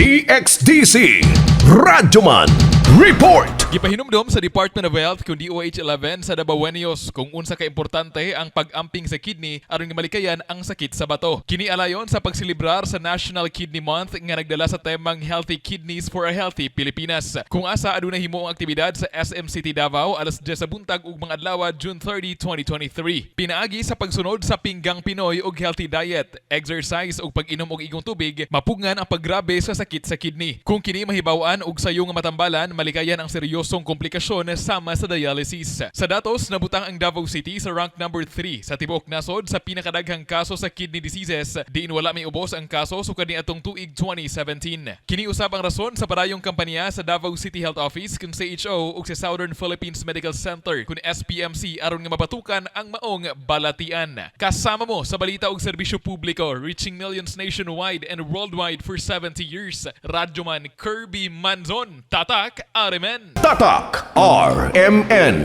DXDC Radyoman Report. Gipahinumdom sa Department of Health kun DOH 11 sa Dabawenyos kung unsa ka importante ang pag-amping sa kidney aron nga malikayan ang sakit sa bato. Kini alayon sa pagselebrar sa National Kidney Month nga nagdala sa temang "Healthy Kidneys for a Healthy Pilipinas." Kung asa aduna himo ang aktibidad sa SM City Davao alas 10 sa buntag ug mga adlaw June 30, 2023. Pinaagi sa pagsunod sa Pinggang Pinoy ug healthy diet, exercise ug pag-inom og igong tubig, mapugngan ang paggrabe sa sakit sa kidney. Kung kini mahibaw-an ug sayo nga matambalan, malikayan ang seryosong komplikasyon sama sa dialysis. Sa datos, nabutang ang Davao City sa rank number 3 sa tibuok nasod sa pinakadaghang kaso sa kidney diseases, diin wala may ubos ang kaso sukad niadtong tuig 2017. Kini usab ang rason sa padayong kampanya sa Davao City Health Office kun CHO ug sa Southern Philippines Medical Center kun SPMC aron nga mabatukan ang maong balatian. Kasama mo sa balita ug serbisyo publiko, reaching millions nationwide and worldwide for 70 years. Radyoman Kirby Manzon, Tatak RMN. Tatak RMN.